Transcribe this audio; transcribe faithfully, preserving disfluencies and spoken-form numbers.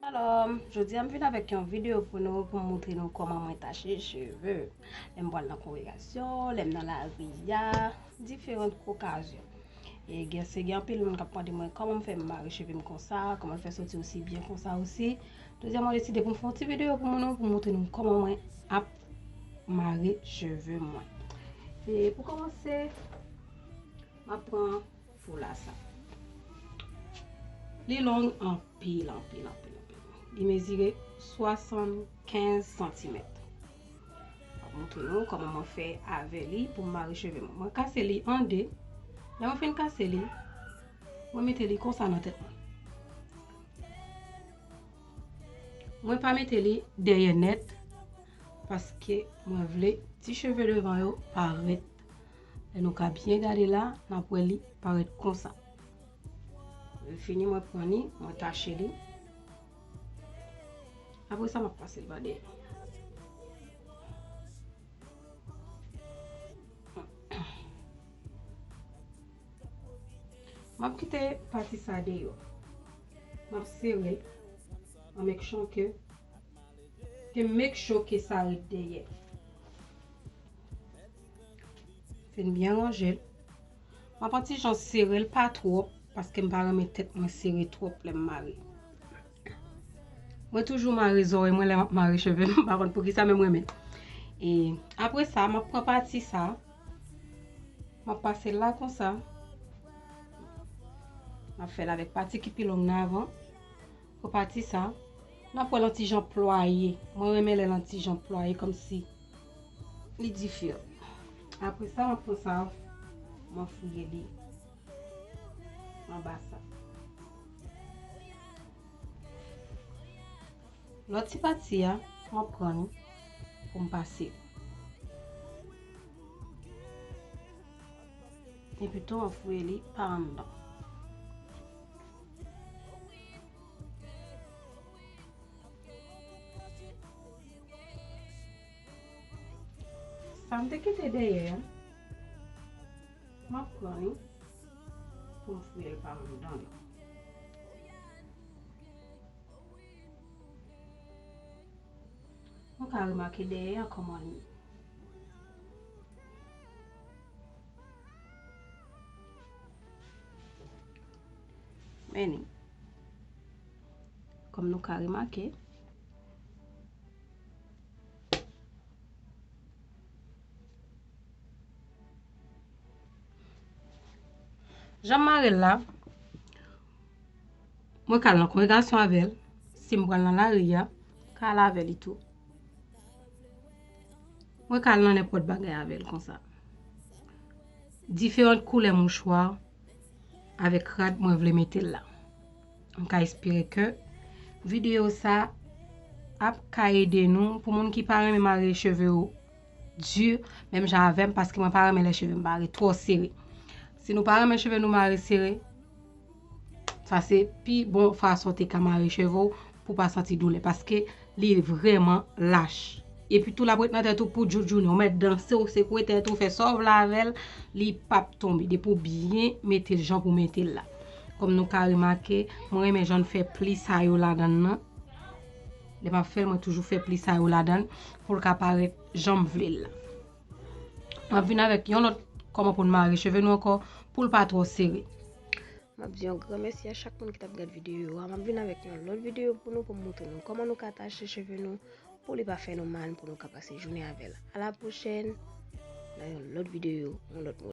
Shalom, jodi a m vin avèk yon videyo pou nou, pou m montre nou kòman mwen tache cheve. Lè m pral nan kongregasyon, lè m nan lari a, diferan okazyon. E gen, se gen anpil moun k ap mande mwen kòman m fè mare cheve m konsa, kòman l fè soti osi byen konsa osi. Jodi a mwen deside pou m fè yon ti videyo pou nou, pou m montre nou kòman mwen ap mare cheve mwen. E pou kòmanse, m ap pran foula sa. Li long anpil, anpil, anpil, anpil. Li mezire swasannkenz santimèt. M ap montre nou kòman mwen fè avè li pou m mare cheve mwen. Mwen kase li an de. Lè mwen fin kase li, mwen mete li konsa nan tèt mwen. Mwen pa mete li dèyè nèt, paske mwen vle ti cheve devan yo parèt. Lè nou ka byen gade la, n ap wè li parèt konsa. Lè fini, mwen pran li, mwen tache li. Apre sa, m ap pase l pa dèyè. M ap kite pati sa deyò. M ap sere l. An make sure ke, ke make sure ke sa ret dèyè. Fin byen ranje l. M ap yon ti jan sere l, pa twòp, paske m pa renmen tèt mwen sere twòp lè m mare. Mwen toujou mare zòrèy mwen lè m ap mare cheve m, m pa konn poukisa, men m renmen. E apre sa, m ap pran pati sa, m ap pase l la konsa. M ap fè l avèk pati ki pi long nan avan. Pou pati sa, n ap wè l yon ti jan plwaye. Mwen renmen lè l yon ti jan plwaye, kòmsi li diferan. Apre sa, m ap pran sa, m ap fouye li anba sa. Lòt ti pati a, m ap pran li pou m pase. Epi tou, m ap fouye li pa anndan. Sa m te kite dèyè a, m ap pran li pou m fouye l pa anndan li. Nou ka remake dèyè a kòman li ye. Men li. Kòm nou ka remake, jan m mare l la, mwen ka al nan kongregasyon avè l. Si m pral nan lari a, m ka al avè li tou. Mwen ka al nan nenpòt bagay avè l konsa. Diferan koulè mouchwa avèk rad mwen vle mete l la. M ka espere ke videyo sa ap ka ede nou. Pou moun ki pa renmen mare cheve yo di, menm jan avè m, paske mwen pa renmen lè cheve m mare twò sere. Si nou pa renmen cheve nou mare sere, sa se pi bon fason te ka mare cheve w pou pa santi doulè, paske li vrèman lach. Epi tou l ap ret nan tèt ou pou djoudjounen. Ou mèt danse, ou sekwe tèt ou, fè sa w vle avè l, li p ap tonbe. Depi w byen mete l jan pou mete l la. Kòm nou ka remake, mwen renmen jan l fè pli sa yo ladan l nan. Lè m ap fè l, mwen toujou fè pli sa yo ladan l pou l ka parèt jan m vle l la. M ap vin avèk yon lòt kòman pou n mare cheve nou ankò pou l pa twò sere. M ap di yon gran mèsi a chak moun ki t ap gad videyo a. M ap vin avèk yon lòt videyo pou nou, pou m montre nou kòman nou ka atache cheve nou pou li pa fè nou mal, pou nou ka pase jounen avè l. A la pwochèn, nan yon lòt videyo, yon lòt